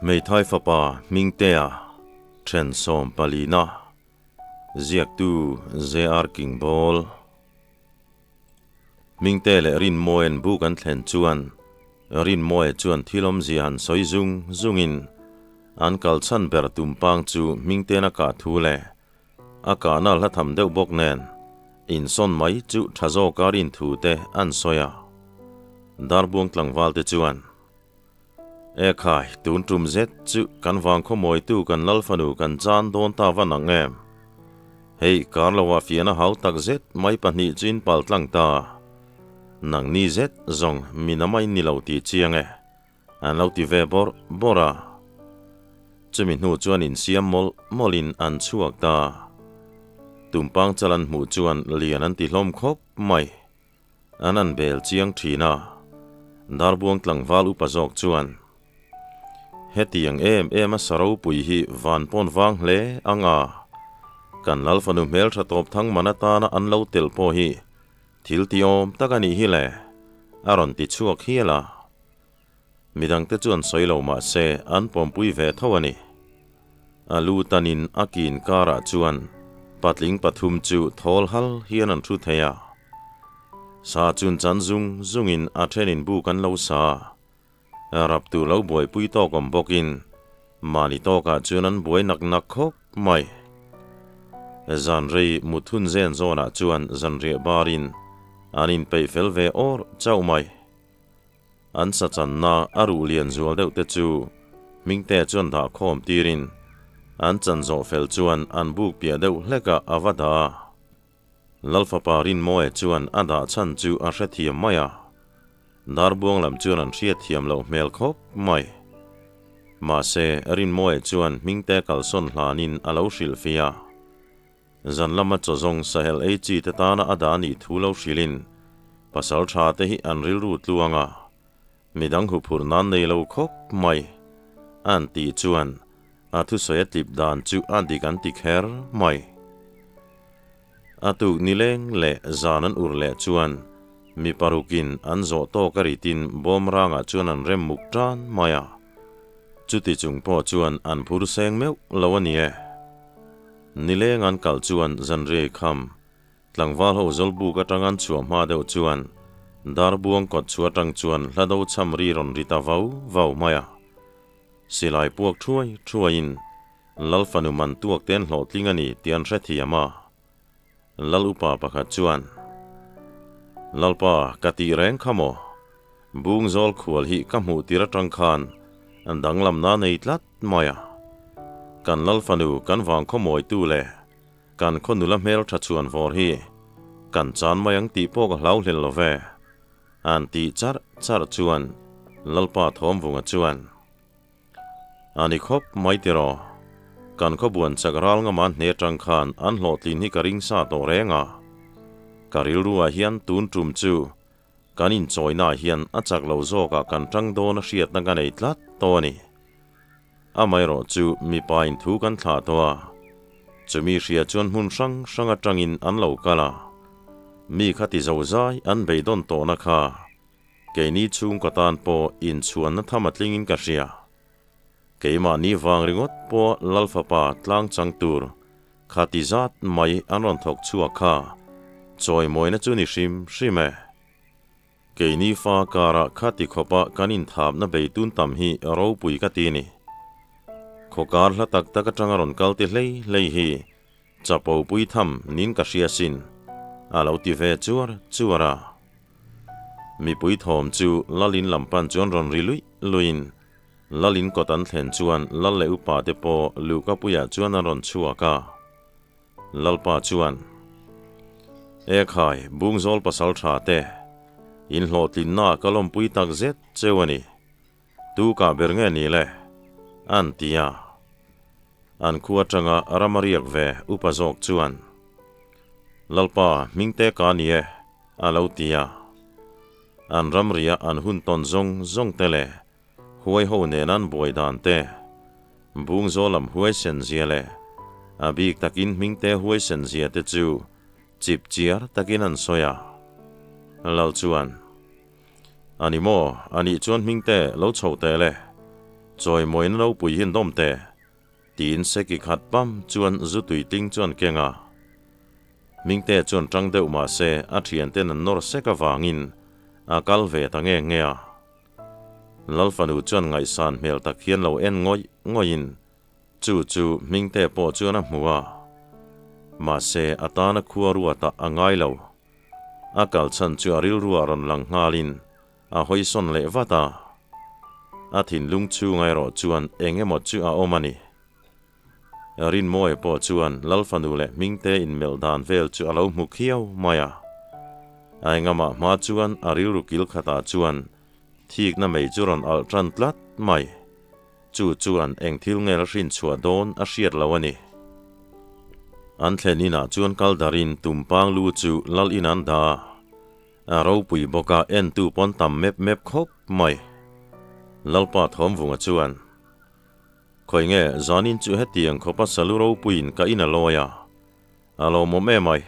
Hmeithai fapa Hmingtea then sawmpalina ziaktu JR Kingbawl. Hmingte leh Rinmawia'n buk an thlen chuan Rinmawia chuan thil awmzia han sawi zung zungin an kal chhan ber tumpang chu Hmingte'n a kah thu leh a kahna hla tham deuh bawk nen insawn mai chu tha zawka rin thu te an sawi a. Darbuang tlangval te chuan E khai, tun tum zet chu kan vang khawmawitu kan lal fanu kan chan dawn ta va nang em? Hei, kar loah fiahna hau tak zet mai pahnih chu in pal tlang ta. Nang ni zet zawng min a mai ni lo tih chiang e, an lo ti ve bawrh bawrh a. Chumi hnu chuan insiam mawlh mawlhin an chhuak ta. Tumpang chal an hmuh chuan lian an ti hlawm khawp mai. An an bel chiang thin a, Darbuang tlangval upa zawk chuan, Hetiang em em a sa ropui hi van pawn vang hle ang a, kan lal fanu hmeltha tawp thang man atana an lo telh pawh hi thil tiawm tak a nih hi le, a rawn ti chhuak hial a. Midangte chuan sawi lo mah se an pawmpui ve tho a ni. A lu tanin a kin karah chuan patling pathum chu thawl hal hian an thu thei a. Sa chun chan zung zungin a thenin buk an lo sa a. Rap tur lo buaipui tawk awm bawkin mahni tawkah chuan an buai nak nak khawp mai. Zan rei muthun zen zawnah chuan zanriah barin an inpeih fel ve awr chauh mai. An sachanna a ruh lian zual deuh te chu Hmingte chuan dah khawm tirin an chan zawh fel chuan an buk piah deuh hlekah a va dah a. Lalfapa Rinmawia chuan a dah chhan chu a hrethiam mai a, Darbuang lam chuan an hriatthiam loh hmel khawp mai. Mahse, Rinmawia chuan Hmingte kalsawn hlanin a lo hrilhfiah a. Zan lama chaw zawng sahel ei chi te tana a dah nih thu lo hrilhin pasal tha te hi an rilru tluang a, midang huphurh nan nei lo khawp mai an tih chuan a thusawi a tlip dan chu a dik an ti kher mai. A tuk nileng leh zan an urh leh chuan mi parukin an zawh tawk a ritin bawmrangah chuan an rem muk tan mai a, chuti chung pawh chuan an phur seng meuh lo a ni e. Nileng an kal chuan zanriai kham, tlangval ho zawlbuk atang an chhuah hma deuh chuan Darbuang kawt chhuah atang chuan hla do chham ri rawn ri ta vau vau mai a. Silai puak thuai thuaiin Lal fanu man tuak te an hlawhtling a ni tih an hrethiam a. Lal upa pakhat chuan, Lalpa, ka tih reng kha maw? Bung zawl khual hi ka hmuh tir atang khan an danglamna nei tlat mai a. Kan lal fanu kan vang khawmawitu leh kan khaw nula hmel tha chhuan vawr hi kan chan mai ang tih pawh ka hlau hlel lo ve, an tih charh charh chuan Lalpa Thawmvunga chuan, A ni khawp mai tiraw, kan khawbuan chak ral ngama hne atang khan an hlawhtlin hi ka ring sa tawh reng a. Ka rilruah hian tun tum chu Kan inchawinaah hian a chak lo zawkah kan tang dawn a hriatna ka nei tlat tawh a ni. Amaherawh chu mipa in thu kan thlah tawh a, chumi hria chuan hmun hrang hrang atangin an lo kal a, mi kha ti zo zai an beidawn tawhna kha keini chhungkaw tan pawh inchhuanna tham a tlingin ka hria. Keimahni vang ringawt pawh Lal fapa tlang chang tur kha ti zat mai an rawn thawk chhuak kha chawimawina chu ni hrim hrim e. Keini fa karah kha ti khawpa kan inthapna beitun tam hi ropui ka ti ni. Khawkar hla tak tak atanga rawn kal ti hlei hlei hi chapo pui tham nin ka hria sin, a lo ti ve chuar chuar a. Mipui thawm chu Lalin lam pan chuan rawn ri luih luihin Lalin kawt an thlen chuan Lal leh upa te pawh Luhkapuiah chuan an rawn chhuak a. Lalpa chuan, E khai, Bungzawl pasal tha te, in hlawhtlinnaah ka lawmpui tak zet cheu a ni. Tu kah ber nge ni le? An ti a. An khu atanga ram a riak ve upa zawk chuan, Lalpa, hmingte ka ni e, a lo ti a. An ramriah an hun tawn zawng zawng te leh Huai ho nen an buai dan te, Bungzaw lam huai sen zia leh a bik takin hmingte huai sen zia te chu chip chiar takin an sawi a. Lal chuan, A ni maw, a nih chuan hmingte lo chho teh le. Chawimawina ropui hi an dawm teh, tiin seki khat pam chuan zu tui tling chuan keng a. Hmingte chuan tang deuh mah se a thianten an nawr sek avangin a kal ve ta nge nge a. Lalfanu chuan ngaihsan hmel tak hian lo en ngawih ngawihin chu chu Hmingte pawh chuan a hmu a. Mahse a tana khua ruatah a ngai lo. A kal chhan chu a rilruah rawn lang nghalin A hawisawn leh vat a, a thinlung chhunga erawh chuan eng emaw chu a awm a ni. Rinmawia pawh chuan Lalfanu leh Hmingte inmelh dan vel chu a lo hmu khiau mai a. A engamah hma chuan a rilru kil khatah chuan thikna mei chu rawn alh tan tlat mai. Chu chuan eng thil nge la hrin chhuah dawn a hriat lo a ni. An thlen inah chuan kal darin tumpang lu chu lal in an dah a. A ropui bawk a, entu pawn tam mep mep khawp mai. Lalpa Thawmvunga chuan, Khawi nge, zanin chu hetiang khawpa salu ropuiin ka in a lawi a, a lawmawm em ai.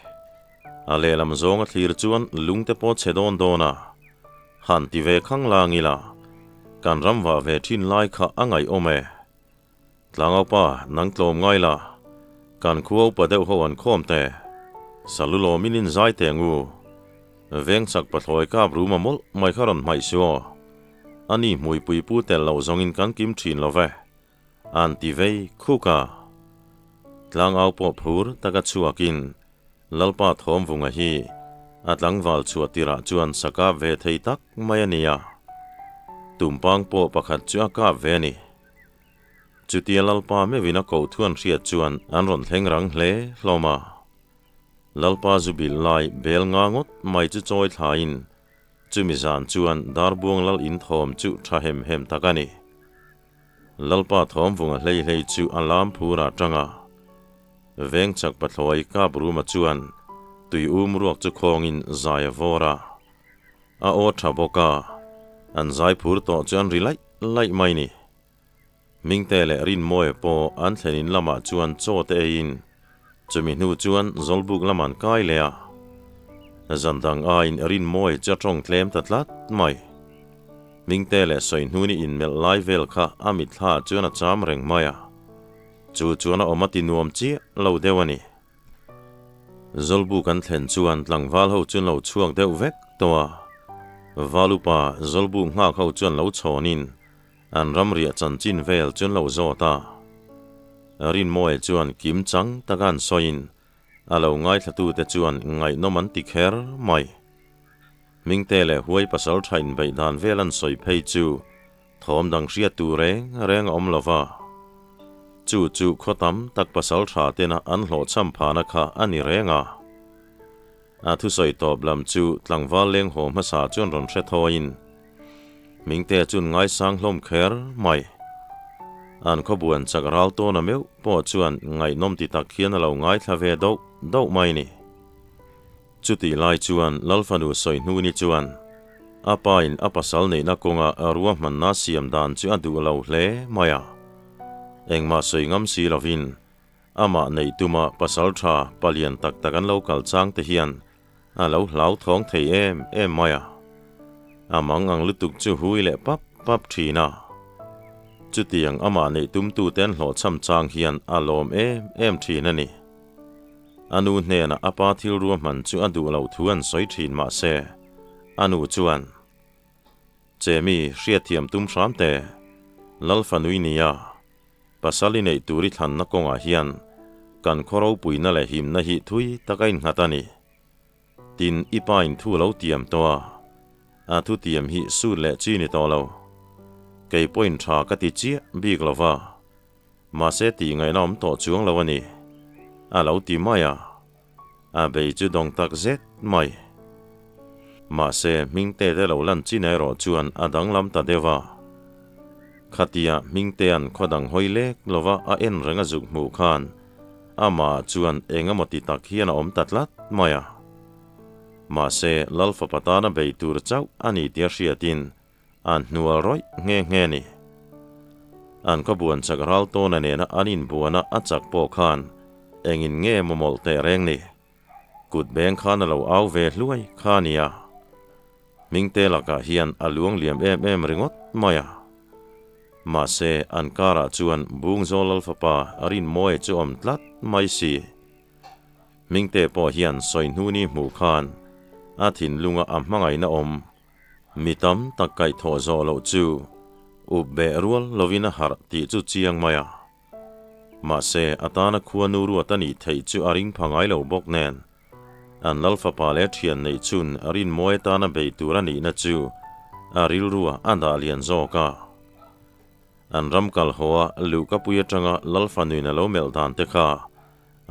A lehlam zawng a thlir chuan lungte pawh chhe dawn dawn a, han ti ve khang lang ila, kan ram vah ve thin lai kha a ngaihawm e. Tlangaupa, nang tlawm ngai la, kan khua upa deuh ho an khawm teh. Salu lawmin in zai teh ang u. Veng chak pathlawi kap rum a mawlh mai kha rawn hmaih su aw. Ani hmuipui pu tel loh zawngin kan kim thin lo ve. An ti vei khuk a. Tlangau pawh phur taka chhuakin Lalpa Thawmvunga hi a tlangval chhuah tirah chuan sa kap ve thei tak mai a nia. Tumpang pawh pakhat chu a kap ve a ni. Chutia Lalpa meuhin a koh thu an hriat chuan an rawn thleng rang hle hlawm a. Lalpa zu bilh lai bel nga ngawt mai chu chawi thlaiin chumi zan chuan Darbuang Lal in thawm chu tha hem hem tak a ni. Lalpa thawm vunga hlei hlei chu a lam phur ah tang a. Veng chak pathlawi kap ruma chuan tui um ruak chu khawngin zai a vawr a. A aw tha bawk a, an zai phur tawh chu an ri laih laih mai ni. Hmingte leh Rinmawia pawh an thlen in lamah chuan chaw te eiin chumi hnu chuan Zawlbuk lam an kai leh a. Zan dang aiin Rinmawia chu a tawng tlem ta tlat mai. Hmingte leh Sawihnuni inmelh lai vel kha a mitthla ah chuan a cham reng mai a. Chu chuan a awm a ti nuam chiah lo deuh a ni. Zawlbuk an thlen chuan tlangval ho chu an lo chhuak deuh vek tawh a. Valupa Zawlbuk nghak ho chuan lo chhawnin An ramriah chanchin vel chu an lo zawt a. Rinmawia chuan kim chang taka an sawiin a lo ngaithlatute chuan ngaihnawm an ti kher mai. Hmingte leh huai pasal tha inbeih dan vel an sawi phei chu thawm dang hriat tur reng reng a awm lo va. Chu chu khaw tam tak pasal tha tena an hlawhchham phahna kha a ni reng a. A thusawi tawp lam chu tlangval leng haw hmasa chuan rawn hre thawiin Hmingte chuan ngaisang hlawm kher mai. An khawbuan chak ral tawn a meuh pawh chuan ngaihnawm ti tak hian a lo ngaithla ve doh doh mai ni. Chutih lai chuan Lalfanu sawi hnu ni chuan a pa in a pasal neihna kawnga ruahmanna siam dan chu a duh lo hle mai a. Engmah sawi ngam si lovin Amah neih tuma pasal tha palian tak tak an lo kal chang te hian a lo hlauthawng thei em em mai a. A mang ang lutuk chu hui leh pap pap thin a. Chutiang amah neih tumtute an hlawhchham chang hian a lawm em em thin a ni. A nu hnenah a pa thil ruahman chu a duh loh thu an sawi thin mahse, a nu chuan, Chemi, hriatthiam tum hram teh, Lalfanui nia. Pasal i neih tur i thlanna kawngah hian kan khaw ropuina leh himna hi thui tak a innghat a ni. Tin, i pa in thu lo tiam tawh a, a thu tiam hi sut leh chi ni tawh lo. Kei pawhin tha ka ti chiah bik lo va, mahse tih ngaihna awm tawh chuang lo a ni, a lo ti mai a. A bei chu dawng tak zet mai. Mahse, Hmingte te lo lan chin erawh chuan a danglam ta deuh a. Khatia Hmingtea'n khaw dang hawi lek lova a en reng a zuk hmuh khan amah chuan eng emaw ti tak hian a awm ta tlat mai a. Mahse, Lalfapa tana bei tur chauh a ni tia hriatin An hnual rawih nghe nghe ni. An khaw buan chak ral tawna nena an inbuana a chak pawh khan engin nge maw mawlh teh reng ni. Kut beng khan a lo au ve hluai kha nia. Hmingte lakah hian a luang liam em em ringawt mai a. Mahse, an karah chuan Bungzawl Lal fapa Rinmawia chu awm tlat mai si. Hmingte pawh hian sawi hnuni hmuh khan a thinlunga a hmangaihna awm mi tam tak kaihthawh zawh loh chu up beh rual lovin a harh tih chu chiang mai a. Mahse, a tana khuanu ruat a nih theih chu a ring pha ngai lo bawk nen, an Lal fapa leh thian neih chhun Rinmawia tana bei tur a nihna chu a rilrua a dah lian zawk a. An ram kal haw a luhkapui atanga Lal fanuin a lo melh dan te kha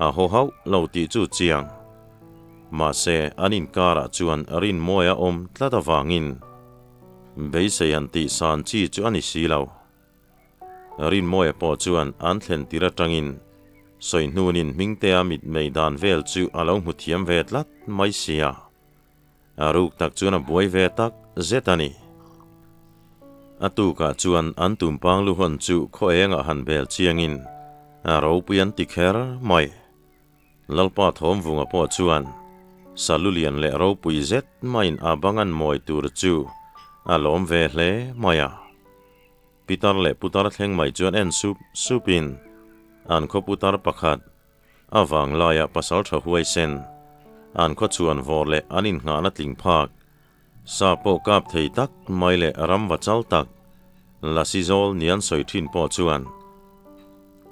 a haw hauh lo tih chu chiang. Mahse, an inkarah chuan Rinmawia awm tlat avangin beisei han tih san chi chu a ni si lo. Rinmawia pawh chuan an thlen tir atangin Sawihnunin Hmingtea mitmei dan vel chu a lo hmu thiam ve tlat mai sia. A ruk tak chuan a buai ve tak zet a ni. A tukah chuan an tumpang lu hawn chu khaw engah han bel chiangin a ropui an ti kher mai. Lalpa Thawmvunga pawh chuan Salulian leh ropui zet maiin a bang an mawi tur chu a lawm ve hle mai a. Pitar leh putar thleng mai chuan en sup supin an khaw putar pakhat a vanglaia pasal tha huaisen an khaw chuan vawr leh an innghahna tling phak sa pawh kap thei tak mai leh ram va chal tak lasi zawl ni an sawi thin pawh chuan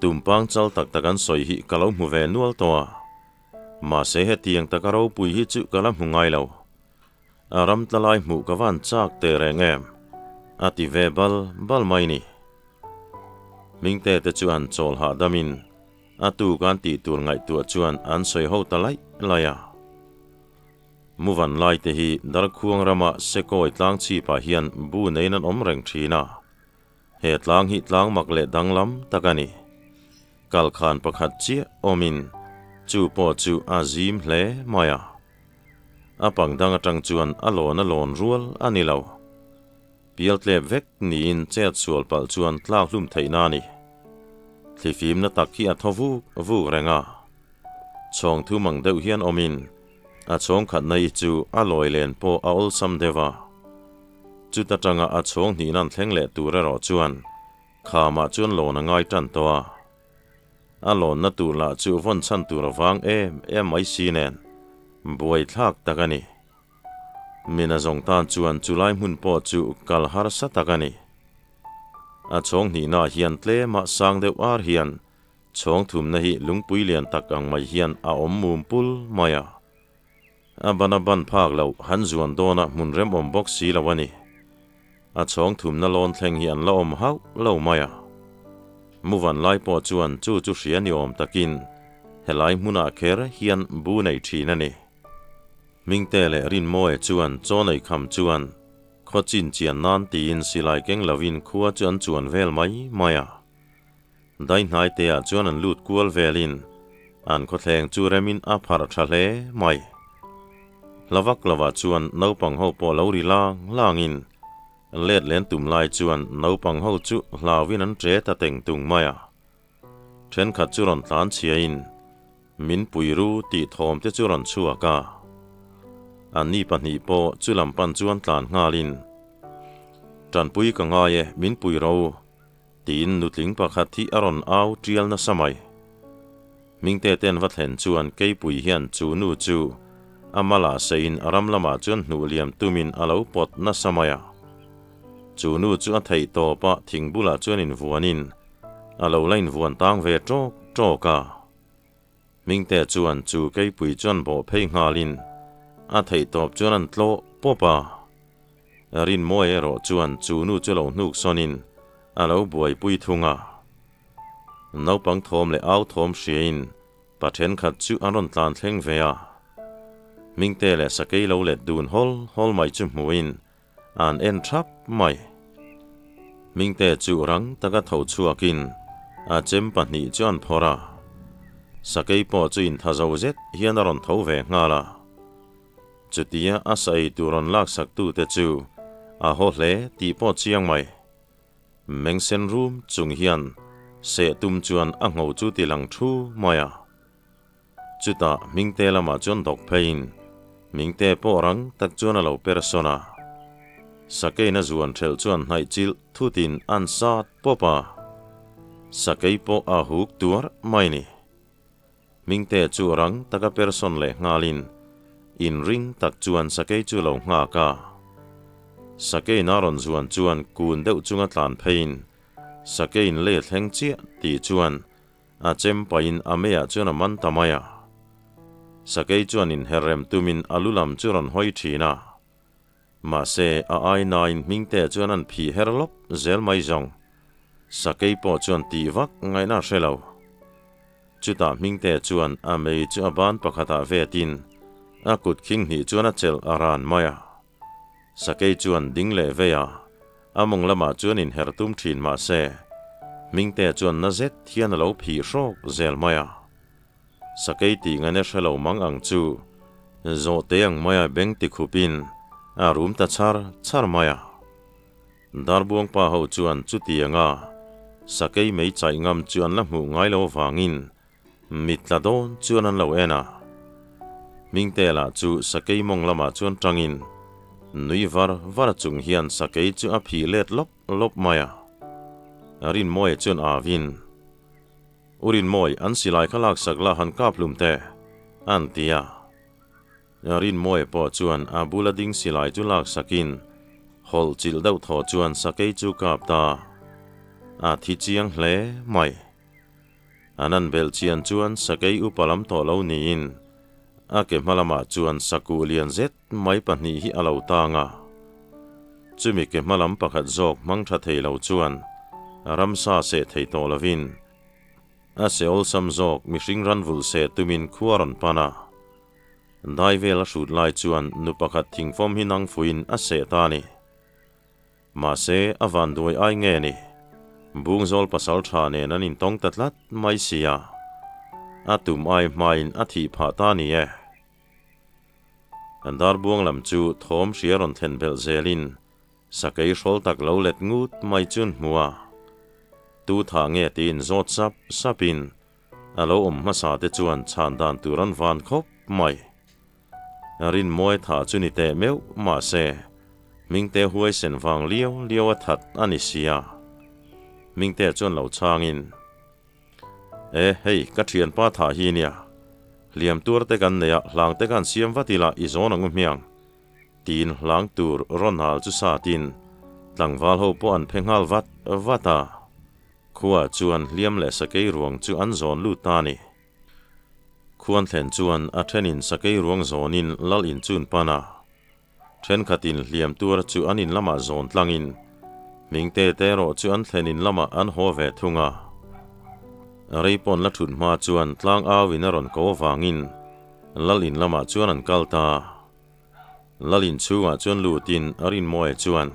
tumpang chal tak tak an sawi hi ka lo hmu ve nual tawh a, mahse hetiang taka ropui hi chu ka la hmu ngai lo. A ram tla lai hmuh ka van chak teh reng em? A ti ve bal bal mai ni. Hmingte te chu an chawl hahdamin a tuk an tih tur ngaihtuah chuan an sawi ho ta laih laih a. Muvan lai te hi Darkhuang rama Sekawi tlang chhipah hian bu neiin an awm reng thin a. He tlang hi tlang mak leh danglam tak a ni. Kalkhan pakhat chiah awmin chu pawh chu a zim hle mai a. A pang dang atang chuan a lawn a lawn rual a ni lo. Pial tlep vek niin chet sual palh chuan tlak hlum theihna a ni. Thlifimna tak hi a thaw vuk vuk reng a. Chhawng thum ang deuh hian awmin a chhawng khatna hi chu a lawi len pawh a awlsam deuh a. Chuta tanga a chhawng hnihna an thleng leh tur erawh chuan khamah chuan lawn a ngai tan tawh a. A lawnna tur lah chu vawn chhan tur a vang em em mai si nen buaithlak tak a ni. Mina zawng tan chuan chulai hmun pawh chu kal harsa tak a ni. A chhawng hnihnaah hian tlema sang deuh ar hian chhawng thumna hi lungpui lian tak ang mai hian a awm mum pul mai a. A ban a ban phak loh han zuan dawnah hmun remawm bawk si lo a ni. A chhawng thumna lawn thleng hi an la awm hauh lo mai a. Muvan lai pawh chuan chu chu hria ni awm takin helai hmunah kher hian bu nei thin a ni. Hmingte leh Rinmawia chuan chaw nei kham chuan khaw chin chian nan tiin silai keng lovin khua chu an chuan vel mai mai a. Daihnai te ah chuan an lut kual velin an khawthleng chu remin a pharh tha hle mai. Hla vak lovah chuan naupang ho pawh lo ri lang langin let len tum lai chuan naupang ho chu hlauin an ṭe ta teng tung mai a. Thenkhat chu rawn tlan chhiain min pui ru tih thawm te chu rawn chhuak a. Anni pahnih pawh chu lam pan chuan tlan nghalin, Tanpui ka ngai e, min pui ro. Tiin nutling pakhat hi a rawn au tial nasa mai. Hmingte ten va thlen chuan Keipui hian chu nu chu a malah seiin a ram lamah chuan hnuh liam tumin a lo pawt nasa mai a. Chu nu chu a theih tawp a thing bulah chuan invuanin a lo la invuan tang ve tawk tawk a. Hmingte chuan chu Keipui chuan bawh phei nghalin a theih tawp chuan an tlawh pawp a. Rinmawi erawh chuan chu nu chu lo hnuk sawnin a lo buaipui thung a. Naupang thawm leh au thawm hriain pa thenkhat chu an rawn tlan thleng ve a. Hmingte leh sakei lo let dun hawl hawl mai chu hmuhin an en thap mai. Hmingte chu rang taka tho chhuakin a chem pahnih chu an phawrh a. Sakei pawh chu inthazo zet hian a rawn tho ve nghal a. Chutia a sa ei tur rawn laksak tute chu a haw hle tih pawh chiang mai. Meng sen rum chung hian seh tum chuan a ngho chu ti lang thu mai a. Chutah Hmingte lamah chuan dawk pheiin Hmingte pawh rang tak chuan a lo per sawn a. Sakeiin a zuan ṭhelh chuan hnaih chilh thutin an sat pawp a, sakei pawh a huk tuar mai ni. Hmingte chu rang taka person leh nghalin inring tak chuan sakei chu lo nghak a. Sakeiin a rawn zuan chuan kun deuh chunga tlan pheiin sakeiin le thleng chiah tih chuan a chem pahin a meiah chuan a man ta mai a. Sakei chuan inherrem tumin a lu lam chu rawn hawi thin a. Mahse, a ainain Hmingtea chuan an phih her lawp zel mai zawng. Sakei pawh chuan tih vak ngaihna a hre lo. Chutah Hmingtea chuan a mei chu a ban pakhatah vetin a kut khing hnih chuan a chelh a ran mai a. Sakei chuan ding leh vei a, a mawng lamah chuan inher tum thin mahse, Hmingtea chuan na zet hian a lo phih hrawk zel mai a. Sakei tih ngaihna hre lo mang ang chu zawhte ang maia beng ti khupin a rum ta char char mai a. Darbuang pa ho chuan chutianga sakei mei chaih ngam chu an la hmuh ngai lo avangin mit tla dawn chuan an lo en a. Hmingte lah chu sakei mawng lamah chuan tangin nui var var chung hian sakei chu a phih let lawp lawp mai a. Rinmawia chuan avin. U Rinmawi, an silai kha laksak la han kap hlum teh, an ti a. Rinmawia pawh chuan a bula ding silai chu laksakin hawlh chilh deuh thaw chuan sakei chu kap ta. A thi chiang hle mai. An an belh chian chuan sakei upa lam tawh lo niin a ke hma lamah chuan sakuh lian zet mai pahnih hi a lo tang a. Chumi ke hma lam pakhat zawk hmang tha thei lo chuan ramsa seh thei tawh lovin a se awlsam zawk mihring ran vulh seh tumin khua rawn pan a. Dai vel a hrut lai chuan nu pakhat thingfawm hi nang fuiin a seh ta a ni. Mahse a van duai ai nge ni? Bungzawl pasal tha nen an intawng ta tlat mai sia. A tum ai hmain a thih phah ta ni e. An darbuang lam chu thawm hria rawn thlen belh zelin sakei hrawl tak lo let ngut mai chu an hmu a. Tu tha nge tiin zawt sap sapin a lo awm hmasa te chuan chhan dan tur an van khawp mai. Rinmawi tha chu ni teh meuh mahse Hmingte huaisen vang liau liau a that a ni sia. Hmingte chuan lo chhangin. E, hei, ka thianpa thah hi nia. Hliam tuar te kan nei a, hlang te khan siam vat ila i zawn ang u hmiang. Tiin hlang tur rawn hal chu satin tlangval ho pawh an phe nghal vat vat a. Khuaah chuan hliam leh sakei ruang chu an zawn lut ta a ni. Khuan thlen chuan a thenin sakei ruang zawnin lal in chun pan a. Thenkhatin hliam tuar chu an in lamah zawn tlangin Hmingte te erawh chu an thlen in lamah an haw ve thung a. Rei pawn la thut hma chuan tlang au in a rawn ko avangin lal in lamah chuan an kal ta. Lal in chhungah chuan lutin a Rinmawia chuan,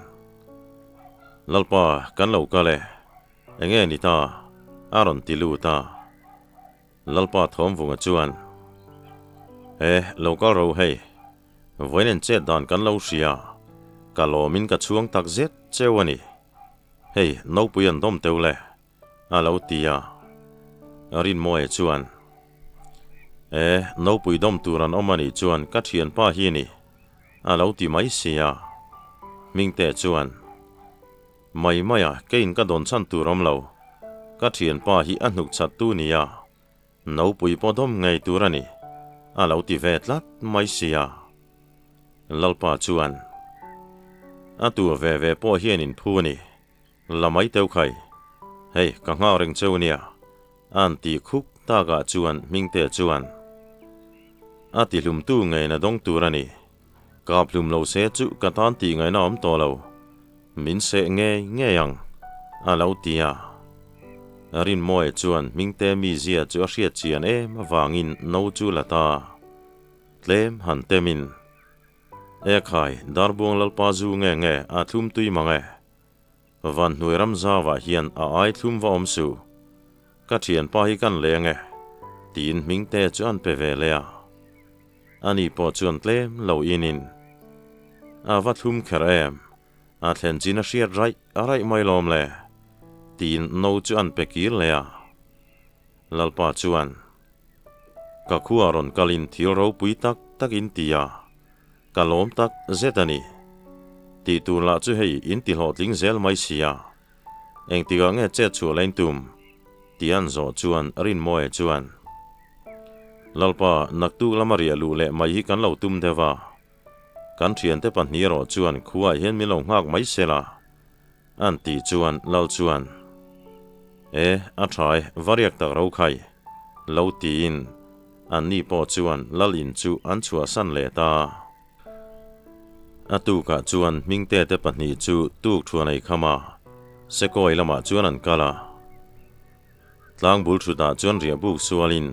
Lalpa, kan lo kal e. Enge ni ta? a rawn ti lut a. Lalpa Thawmvunga chuan, E, lo kal ro hei. Vawiin chet dan kan lo hria. Ka lawmin ka chhuang tak zet cheu a ni. Hei, nopui an dawm teuh le, a lo ti a. Rinmawia chuan, E, nopui dawm tur an awm a nih chuan ka thianpa hi a ni, a lo ti mai si a. Hmingte chuan, Mai mai a, keiin ka dawn chhan tur awm lo. Ka thianpa hi a hnuk chat tu nia, nopui pawh dawm ngei tur a ni, a lo ti ve tlat mai sia. Lalpa chuan, A tur ve ve pawh hian in phu a ni, la mai teuh khai. Hei, ka nghak reng cheu nia, a'n ti khuk takah chuan Hmingtea chuan, A tihlumtu ngei na dawng tur a ni. Kap hlum lo se chu ka tan tih ngaihna awm tawh lo. Min seh ngei ngei ang, a lo ti a. Rinmawia chuan Hmingte mizia chu a hriat chian em avangin no chu la ta. Tlem han temin, E khai, Darbuang Lalpa zu nge nge a thlum tui mang e. Van hnuai ram zauah hian a ai thlum va awm suh. Ka thianpa hi kan leng e, tiin Hmingte chu an pe ve leh a. Ani pawh chuan tlem lo inin a va thlum kher em, a thlen chin a hriat raih raih mai lawm le, tiin no chu an pe kir leh a. Lalpa chuan, Ka khua rawn kalin thil ropui tak tak in ti a, ka lawm tak zet a ni. Tih tur lah chu hei in ti hlawhtling zel mai sia. Engtikah nge chet chhuah la in tum? Tih an zawh chuan Rinmawia chuan, Lalpa, naktuk lama riah luh leh mai hi kan lo tum deuh a. Kan thiante pahnih erawh chuan khuaah hian min lo nghak mai sela. An tih chuan Lal chuan, E, a tha e, va riak tak ro khai, lo tiin anni pawh chuan Lal in chu an chhuahsan leh ta. A tukah chuan Hmingte te pahnih chu tuk thuan ei kham a, Sekawi lamah chuan an kal a. Tlangbul thutah chuan riah buk sualin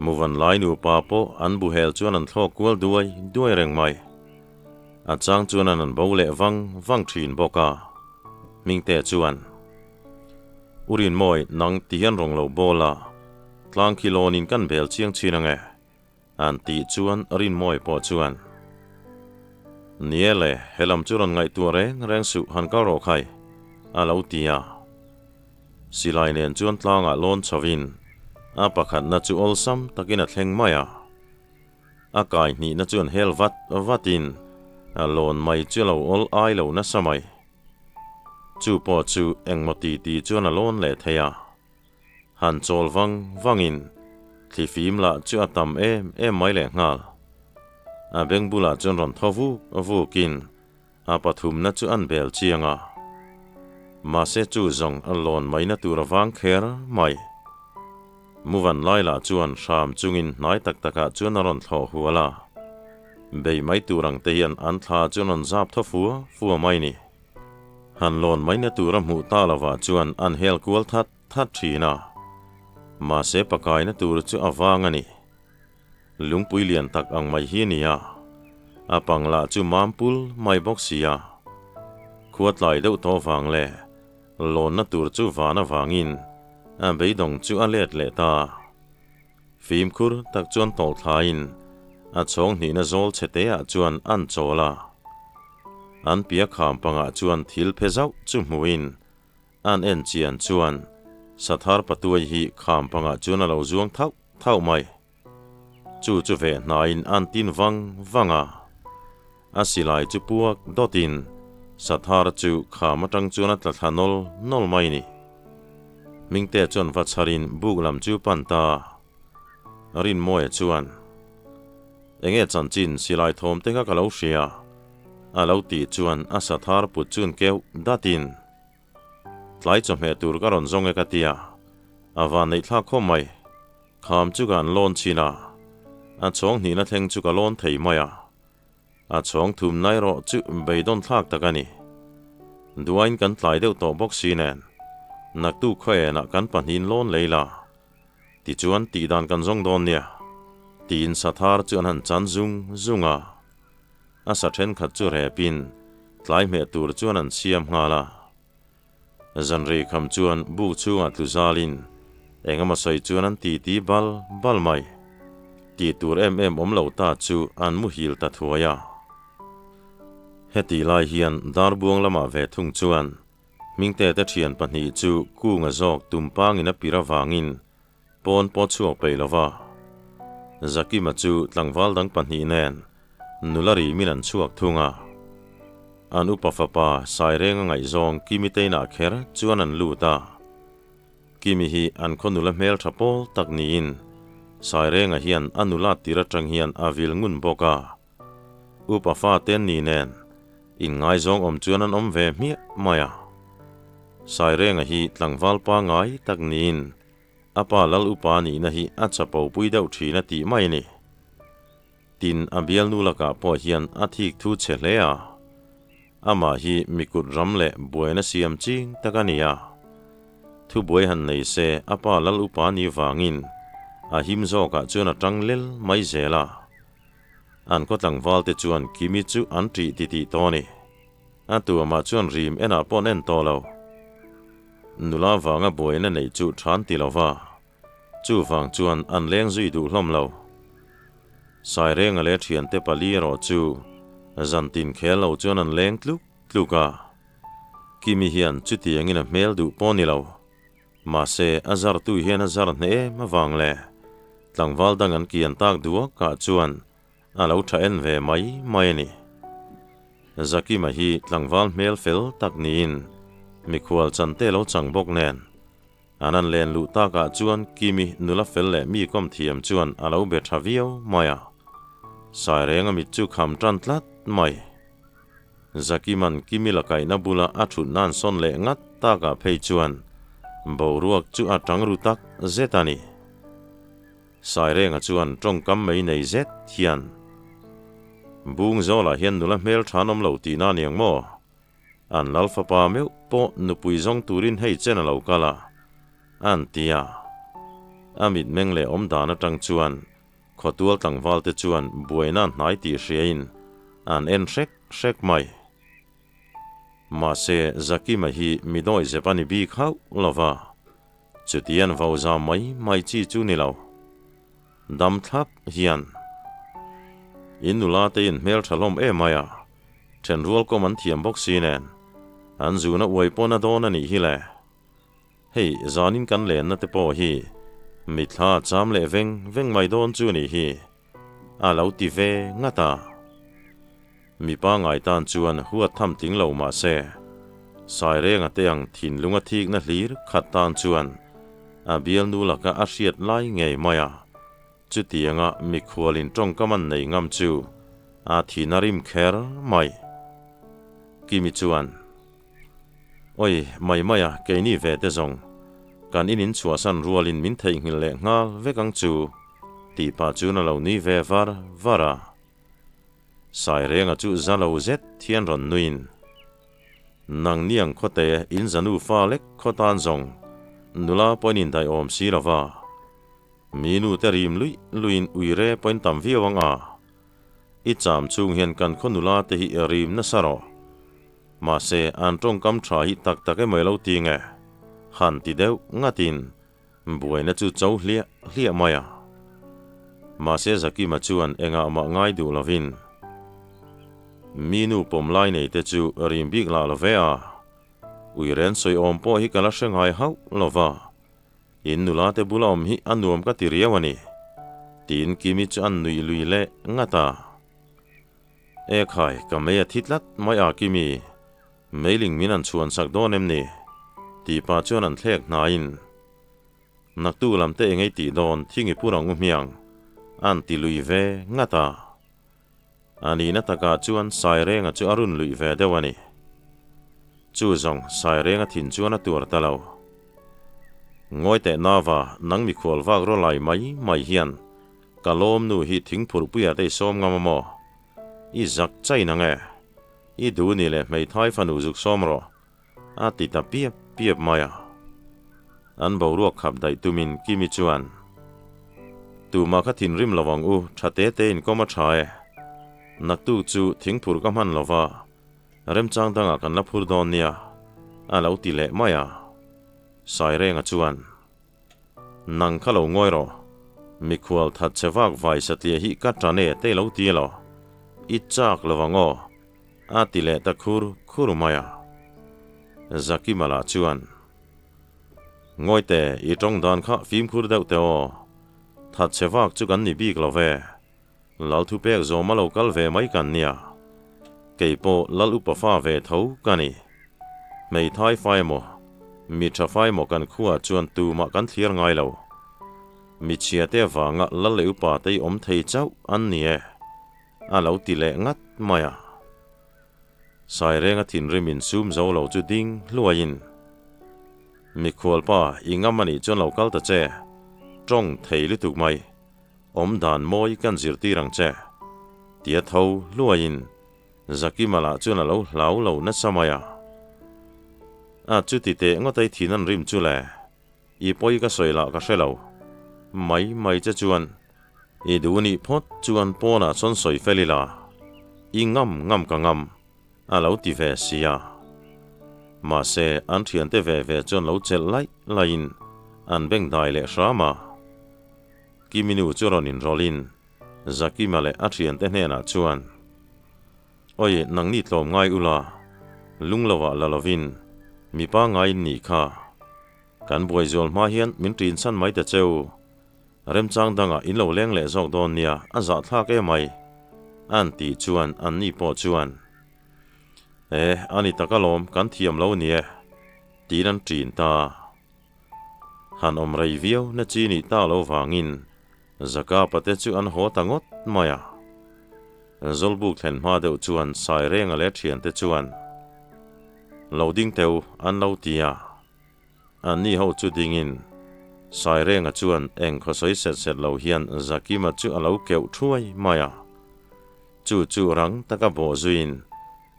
Muvan lai nupa pawh an buhel chuan an thlawk kual duai duai reng mai. A chang chuan an an bo leh vang vang thin bawk a. Hmingte chuan, U Rinmawi, nang ti hian rawng lo bawl a, tlang khi lawnin kan bel chiang chin ang e. An tih chuan Rinmawi pawh chuan, Ni e le, he lam chu rawn ngaihtuah reng reng suh han kal rawh khai, a lo ti a. Silai nen chuan tlangah lawn chhovin a pakhatna chu awlsam takin a thleng mai a. A kai hnihna chuan hel vat vatin a lawn mai chu a lo awl ai lo nasa mai. Chu pawh chu engmaw ti ti chuan a lawn leh thei a. Han chawl vang vangin thlifim lah chu a tam em em mai leh nghal. A beng bulah chuan rawn thaw vuk vukin a pathumna chu an bel chiang a. Mahse chu zawng a lawn maina tur a vang kher mai. Muvan lai lah chuan hram chungin hnai tak takah chuan a rawn thlawh hual a. Bei mai tur ang te hian an thla chu an rawn zap thaw fua fua mai ni. Han lawn maina tur a hmuh ta lovah chuan an hel kual that that thin a. Mahse pakaina tur chu a vang a ni. Lungpui lian tak ang mai hi a ni a, a pang lah chu mam pul mai bawk si a. Khua tlai deuh tawh vang leh lawnna tur chu van avangin a beidawng chu a let leh ta. Fimkhur tak chuan tawlh thlaiin a chhawng hnihna zawl chhe te ah chuan an chawl a. An pia kham pangah chuan thil phe zauh chu hmuhin an en chian chuan Sathar patuai hi kham pangah chuan a lo zuang thauh thauh mai. Chu chu ve hnaiin an tin vang vang a. A silai chu puak dawtin Sathar chu kham atang chuan a tla thla nawl nawl mai ni. Hmingte chuan va chharin buk lam chu pan ta. Rinmawia chuan, Enge chanchin silai thawm te kha ka lo hria? a lo tih chuan a Sathar put chun keuh datin, Tlai chawhmeh tur ka rawn zawng e ka tia, a van neih thlak khawp mai. Kham chu ka an lawn chin a, a chhawng hnihna thleng chu ka lawn thei mai a. A chhawng thum na erawh chu beidawn thlak tak a ni. Duain kan tlai deuh tawh bawk si nen, naktuk khaw enah kan pahnihin lawn lei la, tichuan tihdan kan zawng dawn nia, tiin Sathar chu an han chan zung zung a. A sa thenkhat chu repin tlai hmeh tur chuan an siam nghal a. Zanrei kham chuan buk chhungah tlu zalin engemaw sawi chuan an titi bal bal mai. Tih tur em em awm lo ta chu an muhil ta thuai a. Hetih lai hian Darbuang lamah ve thung chuan Hmingte te thian pahnih chu kunga zawk tumpangin a pir avangin Pawn pawh chhuak peih lo va. Zakima chu tlangval dang pahnih nen nula rimin an chhuak thung a. An upa fapa Sairenga ngaihzawng Kimi teinah kher chuan an lut a. Kimi hi an khaw nula hmeltha pawl tak niin Sairenga hian a nula tir atang hian a vil ngun bawk a. Upa fate an ni nen inngaizawng awm chuan an awm ve hmiah mai a. Sairenga hi tlangval pangngai tak niin A pa lal upa nihna hi a chapo pui deuh thin a tih mai a ni. Tin, a bialnu lakah pawh hian a thik thu chhe hle a. Amah hi mikut ram leh buaina siam ching tak a ni a. Thubuai han nei se a pa lal upa ni vangin a him zawkah chuan a tang lel mai zel a. An khaw tlangvalte chuan Kimi chu an ṭih titih tawh a ni. A tuamah chuan rim enah pawh an en tawh lo. Nula vanga buaina neih chu than ti lo va, chuvang chuan an leng zui duh hlawm lo. Sairenga leh thiante pali erawh chu zantin khel lo chuan an leng tluk tluk a. Kimi hian chutiangin a hmel duh pawh ni lo. Mahse, a zartu hian a zar hneh em avang leh tlangval dang an kian tak duak ah chuan a lo tha en ve mai mai a ni. Zakima hi tlangval hmel fel tak niin mikhual chan te lo chang bawk nen. An an len luh takah chuan Kimi nula fel leh mi kawm thiam chuan a lo be tha viau mai a. Sairenga mit chu kham tan tlat mai. Zakiman Kimi lakaihna bula a thut nan sawn leh ngat takah phei chuan boruak chu a tang ru tak zet a ni. Sairenga chuan tawngkam mai nei zet hian, Bung zawlah hian nula hmel tha an awm lo tihna a ni ang maw? An lal fapa meuh pawh nupui zawng turin hei chen a lo kal a, an ti a. A mitmeng leh awm dan atang chuan khawtual tlangval te chuan buaina an hnai tih hriain an en hrek hrek mai. Mahse, Zakima hi mi dawi zep a ni bik hauh lo va, chuti an vau zam mai mai chi chu ni lo. Dam thlap hian in nula te in hmel tha hlawm em mai a, Thenrual kawm an thiam bawk si nen, an zuna uai pawn a dawn a nih hi le. Hei, zanin kan lenna te pawh hi mithla a cham leh veng veng mai dawn chu a nih hi, a lo ti ve ngat a. Mipa ngai tan chuan huat tham tling lo mah se, Sairenga te ang thinlung a thikna hlir khat tan chuan a bialnu laka a hriat lai ngei mai a. Chutianga mikhualin tawngkam an nei ngam chu a thin a rim kher mai. Kimi chuan, Oi, mai mai a, keini ve te zawng, kan in inchhuahsan rualin min theihnghilh leh nghal vek ang chu, tih pah chuan a lo nui ve var var a. Sairenga chu za lo zet hian rawn nuiin, Nang niang khawte in zanu fa lek khaw tan zawng, nula pawhin indaihawm si lo va. Mi nu te rim luih luihin uire pawhin tam viau ang a. I cham chung hian kan khaw nula te hi rim nasa rawh. Mahse, an tawngkam tha hi tak tak emaw ilo ti nge? Han ti deuh ngatin buaina chu cho hliah hliah mai a. Mahse Zakima chuan engah mah ngai duh lovin, Mi nu pawm lai nei te chu rim bik lah lo ve a. Uiren sawi awm pawh hi ka la hre ngai hauh lo va. In nula te bula awm hi a nuam ka ti riau a ni, tiin Kimi chu a nui lui leh ngat a. E khai, ka mei a thi tlat mai a Kimi, meiling min an chhuan sak dawn em ni? tih pah chuan an thlek hnaiin, Naktu lam te engei tih dawn thing i pur ang u hmiang, an ti lui ve ngat a. A nihna takah chuan Sairenga chu a run luih ve deuh a ni. Chu zawng Sairenga thin chuan a tuar ta lo. Ngawi teh nava, nang mikhual vak raw lai mai mai hian ka lawm nu hi thingphurhpuiah te i sawm ngam a maw? I zak chai nang e. I duh ni leh hmeithai fanu zuk sawm rawh, a ti ta piap piap mai a. An boruak khap daih tumin Kimi chuan, Tumah kha thinrim lo ang u, tha te te in kawm a tha e. Naktuk chu thingphur ka hman lo va, remchang dangah kan la phur dawn nia, a lo ti leh mai a. Sairenga chuan, Nang kha lo ngawi rawh, mikhual that che vak vai satliah hi ka tan e te lo ti elaw? I chak lo ang aw, a ti leh ta khur khur mai a. Zakima lah chuan, Ngawite, i tawng dan kha fimkhur deuh teh aw. That che vak chu kan ni bik lo ve. Lal thupek zawm a lo kal ve mai kan nia. Kei pawh Lal upa fa ve tho ka ni. Hmeithai fa emaw, mi tha fa emaw kan khuaah chuan tumah kan thlir ngai lo. Mi chhia te avanga Lal leh upa te i awm thei chauh an ni e, a lo ti leh ngat mai a. Sairenga thinrim insum zo lo chu ding hluaiin, Mikhualpa, i ngam a nih chuan lo kal ta che, tawng thei lutuk mai, awm dan mawi kan zirtir ang che, tia tho hluaiin Zakima lah chuan a lo hlau lo nasa mai a. A chuti teh ngawt ai thin an rim chu le, i pawi ka sawi lah ka hre lo mai mai che chuan I duh nih phawt chuan pawnah sawn sawi fel ila, i ngam ngam ka ngam, a lo ti ve si a. Mahse, an thiante ve ve chuan lo chelh laih laihin an beng dai leh hram a. Kiminu chu rawn inrawlhin Zakima leh a thiante hnenah chuan, Oi, nangni tlawm ngai ula, lung lovah la lovin mipa ngaiin nih kha. Kan buai zual hma hian min ṭinchhan mai ta cheu. Remchang dangah in lo leng leh zawk dawn nia, a zahthlak em ai? An tih chuan anni pawh chuan. E, a ni tak alawm, kan thiam lo ni e, tiin an ṭin ta. Han awm rei viau na chi nih tak lo vangin Zakapa te chu an haw ta ngawt mai a. Zawlbuk thlen hma deuh chuan Sairenga leh thiante chuan lo ding teu an lo ti a. Anni ho chu dingin Sairenga chuan eng khawsawi set set lo hian Zakima chu a lo keuh thuai mai a. Chu chu rang taka bawh zuiin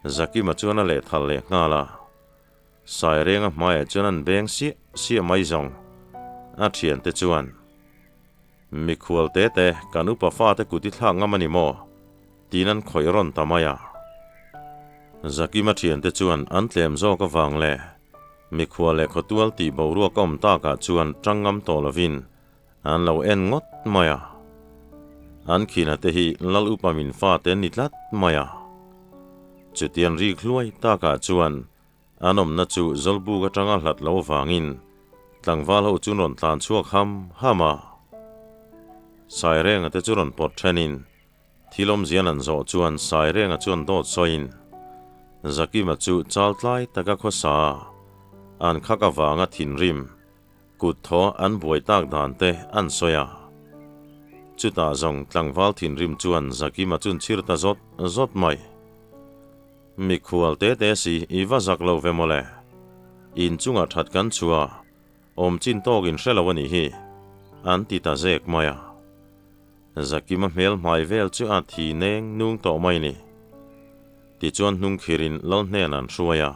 Zakima chuan a lehthal leh nghal a. Sairenga hmaiah chuan an beng siah siah mai zawng. A thiante chuan, Mikhual te te, kan upa fate kut i thlak ngam a ni maw? tiin an khawih rawn ta mai a. Zakima thiante chuan an tlem zawk avang leh mikhual leh khawtual tih boruak a awm takah chuan tang ngam tawh lovin an lo en ngawt mai a. An khina te hi Lal upa min fate an ni tlat mai a. Chutiang rik hluai takah chuan An awmna chu Zawlbuk atanga hlat lo vangin tlangval ho chu rawn tlan chhuak ham ham a. Sairenga te chu rawn pawt thenin thil awmzian an zawh chuan Sairenga chuan dawt sawiin Zakima chu chal tlai taka khawsa an khak avanga thinrim kut thaw an buai tak dan te an sawi a. Chutah zawng tlangval thinrim chuan Zakima chun chhir ta zawt zawt mai. Mikhual te te si i va zak lo ve mawle. In chungah that kan chhuah awm chin tawk in hre lo a nih hi, an ti ta zek mai a. Zakima hmel hmai vel chu a thi neng nung tawh mai ni. Tichuan hnung khirin lal hnen an hruai a.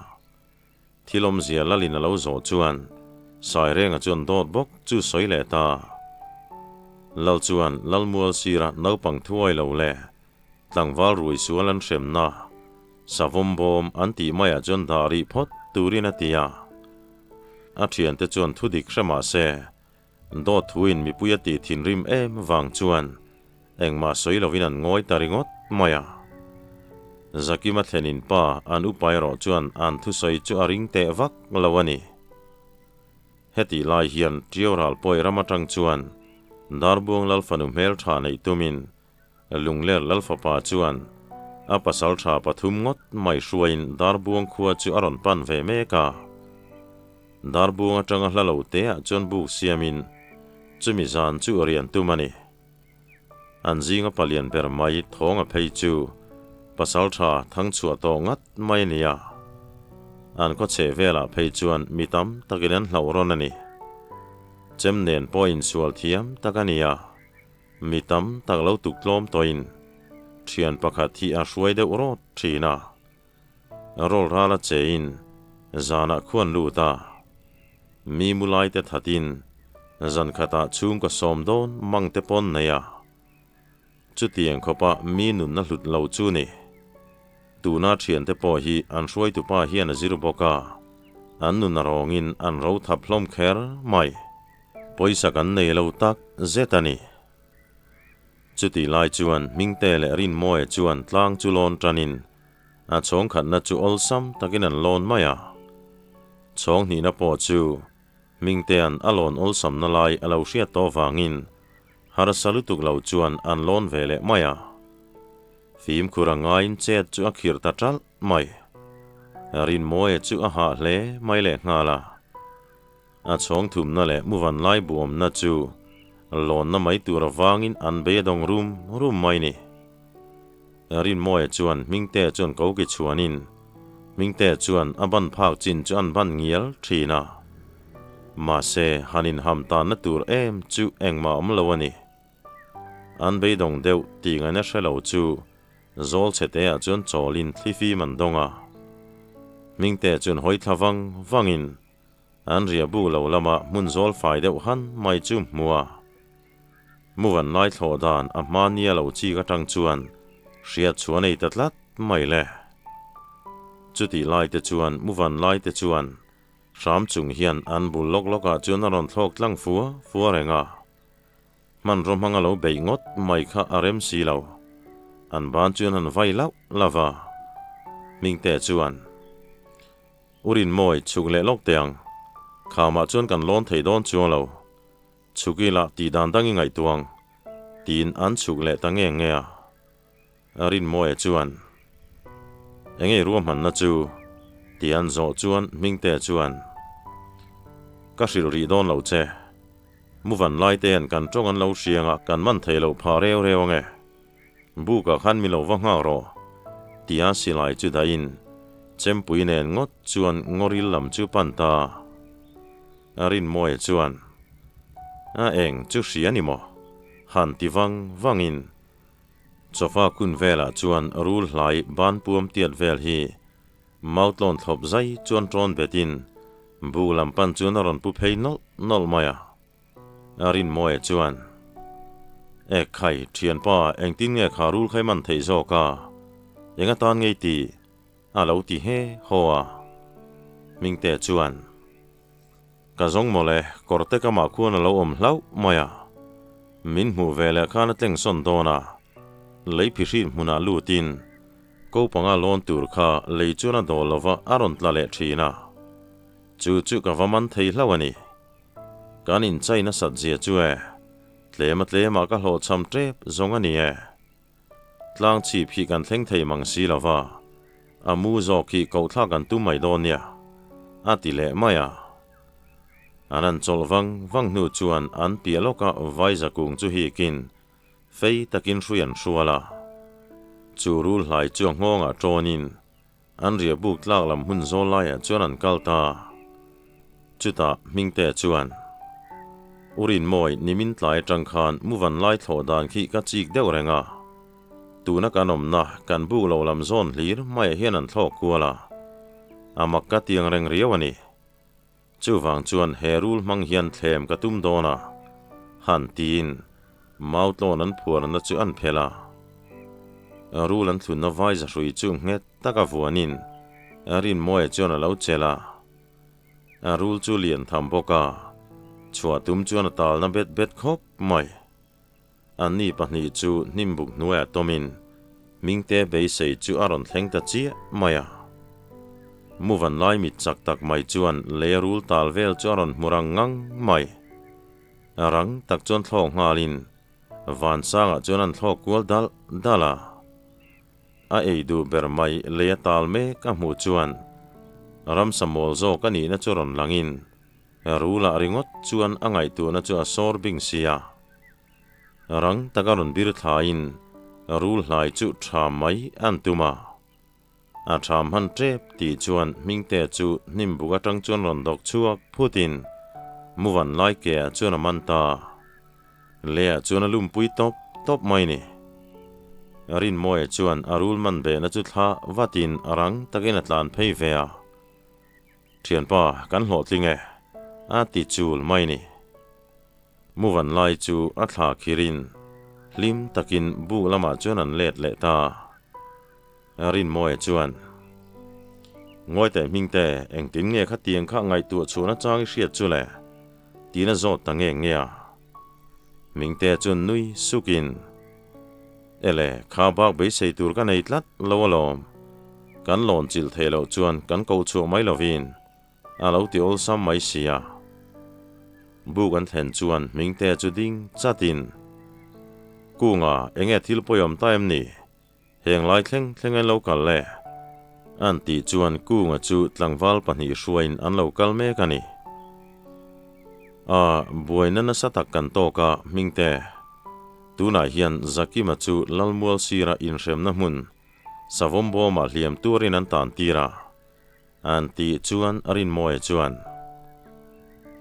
Thil awmzia lalin a lo zawh chuan Sairenga chuan dawt bawk chu sawi leh ta. Lal chuan Lalmual sira naupang thuai lo leh Tlangval rui sual an hremna, savawm bawm an tih maiah chuan dah rih phawt turin a ti a. A thiante chuan thu dik hre mah se, dawt thuin mipui a tih thinrim em vang chuan engmah sawi lovin an ngawi ta ringawt mai a. Zakima thlenin pa an upa erawh chuan an thusawi chu a ring teh vak lo a ni. Hetih lai hian Ṭio Ralpawi ram aṭang chuan Darbuang Lal fanu hmelṭha neih tumin Lungler Lal fapa chuan a pasal tha pathum ngawt mai hruaiin Darbuang khua chu a rawn pan ve mek a. Darbuang atanga hla lo te ah chuan buk siamin chumi zan chu rian tum a ni. An zinga palian ber mai thawnga phei chu pasal tha thang chhuah tawh ngat mai a ni a. An khaw chheh velah phei chuan mi tam takin an hlauh rawn a ni. Chem nen pawh insual thiam tak a ni a. Mi tam tak lo tuk tlawm tawhin thian pakhat hi a hruai deuh rawt thin a. Rawl ral a chein zanah khuan lut a. Mi mu laite thatin zan khatah chhungkaw sawm dawn mang te pawn nei a. Chutiang khawpa mi nunna hlut lo chu ni. Tuna thiante pawh hi an hruaitupa hian a zir bawk a, an nun a rawngin an ro thap hlawm kher mai. Pawisa kan nei lo tak zet a ni. Chutih lai chuan Hmingte leh Rinmawia chuan tlang chu lawn tanin a chhawng khatna chu awlsam takin an lawn mai a. Chhawng hnihna pawh chu Hmingtea'n a lawn awlsamna lai a lo hriat tawh vangin harsa lutuk lo chuan an lawn ve leh mai a. Fimkhur a ngaiin chet chu a khirh ta ṭalh mai. Rinmawia chu a hah hle mai lehnghal a. A chhawng thumna leh muvan lai buawmna chu lawnna mai tur avangin an bei a dawng rum rum mai ni. Rinmawia chuan Hmingtea chuan ko ki chhuanin Hmingtea chuan a ban phak chin chu an ban ngial thin a. Mahse, han inham tanna tur em chu engmah awm lo a ni. An beidawng deuh tih ngaihna hre lo chu Zawl chheteah chuan chawlin thlifim an dawng a. Hmingtea chuan hawi thla vang vangin An riah buk lo lama hmun zawl fai deuh han mai chu hmu a. Muvan lai thlawh dan a hma nia lo chik atang chuan hriat chhuah nei ta tlat mai le. Chutih lai te chuan Muvan lai te chuan hram chung hian an bul lawk lawk ah chuan a rawn thlawk tlang fua fua reng a. Hmanraw hmanga lo beih ngawt mai kha a rem si lo. An ban chuan han vai lauh lauh a. Hmingte chuan. U Rinmawi, chhuk leh lawk teh ang. Khamah chuan kan lawn thei dawn chuang lo. Chhuk ila tih dan dang i ngaihtuah ang, tiin an chhuk leh ta nge nge a. Rinmawia chuan, Enge i ruahmanna chu? Ti an zawh chuan Hmingtea chuan, Ka hrilh rih dawn lo che. Muvan lai te hian kan tawng an lo hriang a, kan man thei loh phah reu reu ange. Bukah khan mi lo va nghak rawh, tia silai chu dahin chempui nen ngawt chuan ngawril lam chu pan ta. A Rinmawia chuan, A eng chu hria ni maw? Han ti vang vangin Chawfa kun velah chuan rul hlai ban puam tiat vel hi Mautlawn thlawp zai chuan tawn betin buk lam pan chuan a rawn pu phei nawlh nawlh mai a. A Rinmawia chuan, Ek khai, thianpa, engtin nge kha rul khai man theih zawk a? Eng atan ngei tih? A lo ti he haw a. Hmingtea chuan, Ka zawng mawle, kawrte ka mah khuan a lo awm hlauh mai a. Min hmuh ve leh khan a tleng sawn dawn a. Lei phihrin hmunah lutin ko panga lawn tur kha lei chuan a dawl lova a rawn tla leh thin a. Chu chu ka va man thei hlauh a ni. Kan inchai nasat zia chu e, tlema tlemah ka hlawhchham tep zawng a ni e. Tlang chhip hi kan thleng thei mang si lo va, a mu zawk hi kohthlak an tum mai dawn nia, a ti leh mai a. An han chawlh vang vang hnu chuan an piah lawka Vaiza kung chu hikin fei takin hrui an hrual a. Chu rul hlai chu a nghawngah tawnin an riah buk tlak lam hmun zawl laiah chuan an kal ta. Chutah Hmingtea chuan, U Rinmawi, nimin tlai atang khan muvan lai thlawh dan khi ka chik deuh reng a. Tuna kan awmna, kan buk lo lam zawn hlir maiah hian an thlawk kual a. A mak ka tiang reng riau a ni. Chuvang chuan he rul hmang hian thlem ka tum dawn a, han tiin mautlawn an phuarna chu an phelh a. Rul an thlunna vai zahrui chu nghet taka vuanin Rinmawia chuan a lo chelh a. A rul chu lian tham bawk a, chhuah tum chuan a talna bet bet khawp mai. Anni pahnih chu hnimbuk hnuaiah tawmin Hmingte beisei chu a rawn thleng ta chiah mai a. Muvan lai mit chak tak mai chuan lei a rul tal vel chu a rawn hmu rang ngang mai. A rang tak chuan thlawk nghalin Vansangah chuan an thlawk kual dalh dalh a. A ei duh ber mai lei a tal mek a hmuh chuan ramsa mawl zawk a nihna chu rawn langin Rulah ringawt chuan a ngaihtuahna chu a sawr bing sia. Rang taka rawn bir thlaiin rul hlai chu tha mai an tum a. A tha hman tep tih chuan Hmingtea chu hnimbuk atang chuan rawn dawk chhuak phutin Muvan lai ke ah chuan a man ta. Leiah chuan a lumpui tawp tawp mai ni. Rinmawia chuan a rul man behna chu thla vatin rang takin a tlan phei ve a. Thianpa, kan hlawhtling e, a ti chul mai ni. Muvan lai chu a thla khirin hlim takin buk lamah chuan an let leh ta. Rinmawia chuan, Ngawi teh Hmingte, engtin nge khatiang kha ngaihtuah chhuahna chang i hriat chu le? Tiin a zawt ta nge nge a. Hmingte chuan nui sukin, Ele, kha bak beisei tur ka nei tlat lo alawm. Kan lawn chilh theih loh chuan kan koh chhuah mai lovin a lo ti awlsam mai si a. Buk an thlen chuan Hmingte chu ding chatin, Kunga, enge thil pawiawm ta em ni? Heng lai thleng thleng an lo kal le? An tih chuan Kunga chu tlangval pahnih hruaiin an lo kal mek a ni. A, buaina nasa tak kan tawk a, Hmingte. Tunah hian Zakima chu Lalmual sira inhremna hmun Savawm bawmah hliam tuarin an tan tir a. An tih chuan Rinmawia chuan,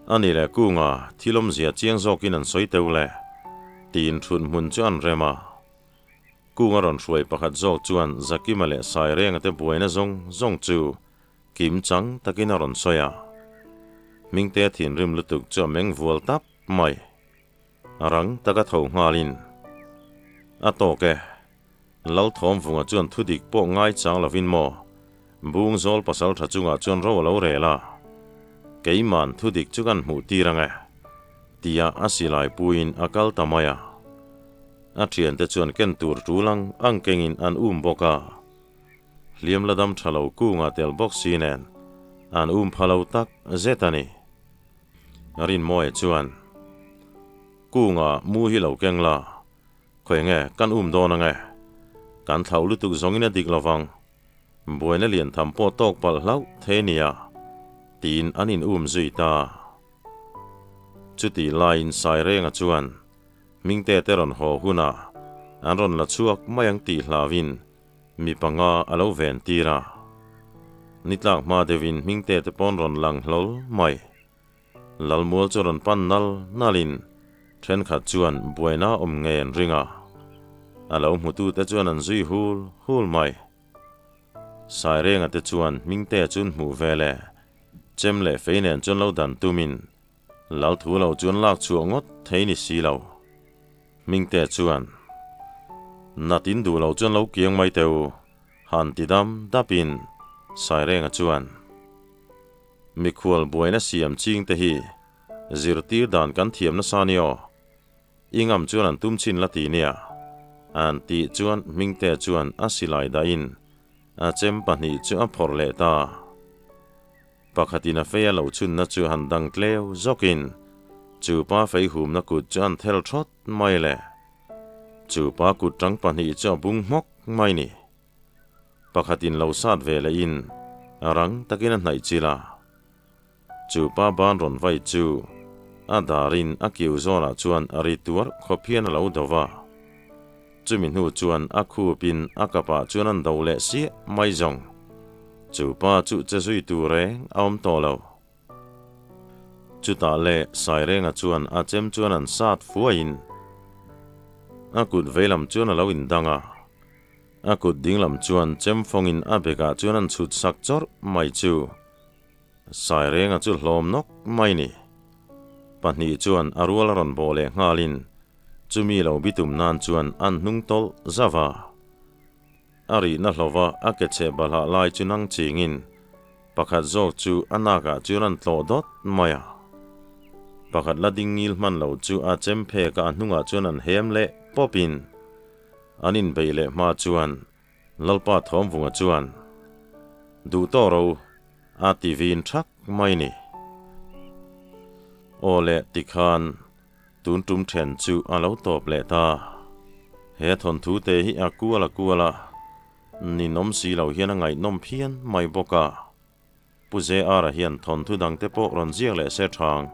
A ni leh Kunga, thil awmzia chiang zawkin an sawi teuh le, tiin thut hmun chu an rem a. Kung a rawn hruai pakhat zawk chuan Zakima leh Sairenga te buaina zawng zawng chu kim chang takin a rawn sawi a. Hmingtea thinrim lutuk chu a meng vual tap mai. A rang taka tho nghalin, A tawk e, Lalthawmvunga chuan thudik pawh ngai chang lovin maw? Bungzawl pasaltha chungah chuan ro a lo rel a, Keiman thudik chu kan hmuh tir ang e, tia a silai puiin a kal ta mai a. A thiante chuan ken tur tul ang ang kengin an um bawk a. Hliam la dam tha lo kungah tel bawk si nen an um pha lo tak zet a ni. Rinmawia chuan, Kungah mu hi lo keng la, khawi nge kan um dawn ang e? Kan thlauh lutuk zawngin a dik lovang. Buaina lian tham pawh tawk palh hlauh thei nia, tiin an in um zui ta. Chutih laiin Sairenga chuan Hmingte te rawn haw hunah an rawn la chhuak mai ang tih hlauhin mi panga a lo ven tir a. Ni tlak hma deuhin Hmingte te pawn rawn lang hlawl mai. Lalmual chu rawn pan nal nalin thenkhat chuan buaina awm ngei an ring a. A lo hmutute chuan an zui hul hul mai. Sairenga te chuan Hmingtea chu an hmuh ve le, chem leh fei nen chuan lo dan tumin Lal thu lo chuan lak chhuah ngawt thei ni si lo. Hmingtea chuan, Nat in duh lo chuan lo kiang mai teh u, han ti dam dapin Sairenga chuan, Mikhual buaina siam ching te hi zirtir dan kan thiam nasa ni aw, i ngam chuan an tum chin la ti nia, an tih chuan Hmingtea chuan a silai dahin a chem pahnih chu a phawrh leh ta. Pakhatin a fei a lo chhunna chu han dang tleu zawkin chu pa fei humna kut chu an thel thawt mai le. Chu pa kut tang pahnih chu a bung hmawk mai ni. Pakhatin lo sat ve lehin a rang takin a hnaih chilh a. Chu pa ban rawn vai chu a darin a kiu zawnah chuan a ri tuar khawp hian a lo do va. Chumi hnu chuan a khupin a kapah chuan an do leh siah mai zawng. Chu pa chu che zui tur reng a awm tawh lo. Chutah leh Sairenga chuan a chem chuan an sat fuaiin a kut veilam chuan a lo indang a. A kut dinglam chuan chem fawngin a bekah chuan an chhut sak chawrh mai chu. Sairenga chu hlawm nawk mai ni. Pahnih chuan a rual a rawn bawh leh nghalin chumi lo bitum nan chuan an hnung tawlh zauh a. A rihna hlova a ke cheh balhah lai chu nang chingin pakhat zawk chu a nakah chuan an tlawh dawt mai a. Pakhat la ding ngil hman lo chu a chem phek a a hnungah chuan an hem leh pawpin an inbeih leh hma chuan Lalpa Thawmvunga chuan, Duh tawh ro, a ti vin thak mai ni. Aw le tikhan tun tum then chu a lo tawp leh ta. He thawnthu te hi a kual a kual a, ninawm si lo hian a ngaihnawm phian mai bawk a. Pu JR-a hian thawnthu dangte pawh rawn ziak leh se thang.